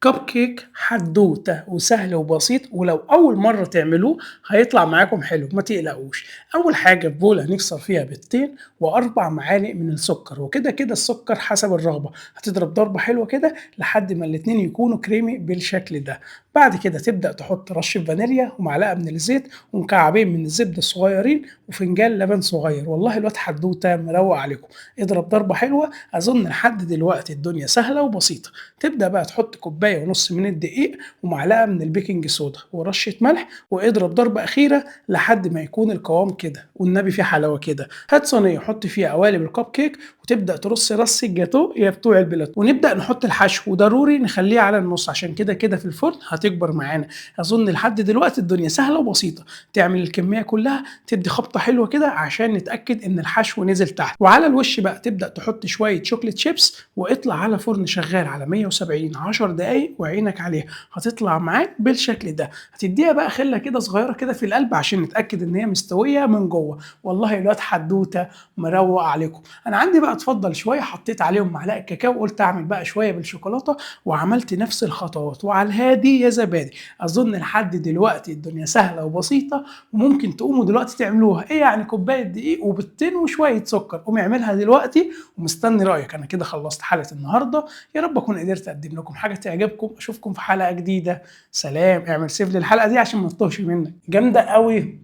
كب كيك حدوتة وسهل وبسيط، ولو أول مرة تعملوه هيطلع معاكم حلو، ما تقلقوش. أول حاجة في بولة هنكسر فيها بيضتين و4 معالق من السكر، وكده كده السكر حسب الرغبة، هتضرب ضربة حلوة كده لحد ما الاتنين يكونوا كريمي بالشكل ده. بعد كده تبدأ تحط رشة فانيليا ومعلقة من الزيت ومكعبين من الزبدة الصغيرين وفنجان لبن صغير. والله الواد حدوتة مروق عليكم، اضرب ضربة حلوة. أظن لحد دلوقتي الدنيا سهلة وبسيطة. تبدأ بقى تحط كوباية ونص من الدقيق ومعلقة من البيكنج صودا ورشة ملح، واضرب ضربة أخيرة لحد ما يكون القوام كده، والنبي في حلاوة كده. هات صينية حط فيها قوالب الكب كيك وتبدأ ترص رص الجاتو يا بتوع البلاتو، ونبدأ نحط الحشو، وضروري نخليه على النص عشان كده كده في الفرن هتكبر معانا. أظن لحد دلوقتي الدنيا سهلة وبسيطة. تعمل الكمية كلها، تدي خبطة حلوة كده عشان نتأكد إن الحشو نزل تحت. وعلى الوش بقى تبدأ تحط شوية chocolate chips، واطلع على فرن شغال على 170 10 دقايق وعينك عليها، هتطلع معاك بالشكل ده. هتديها بقى خلة كده صغيرة كده في القلب عشان نتأكد إن هي مستوية من جوه. والله الواد حدوتة مروق عليكم. أنا عندي بقى اتفضل شوية، حطيت عليهم معلقة كاكاو وقلت أعمل بقى شوية بالشوكولاتة، وعملت نفس الخطوات وعلى الهادي يا زبادي. أظن لحد دلوقتي الدنيا سهلة وبسيطة، وممكن تقوموا دلوقتي تعملوها. إيه يعني كوباية دقيق وبيضتين وشوية سكر؟ قوم اعملها دلوقتي ومستني رأيك. أنا كده خلصت حلقة النهاردة، يا رب أكون قدرت أقدم لكم حاجة تعجبكم. أشوفكم في حلقة جديدة، سلام. اعمل save للحلقة دي عشان ما تتوهش منك. جامدة قوي.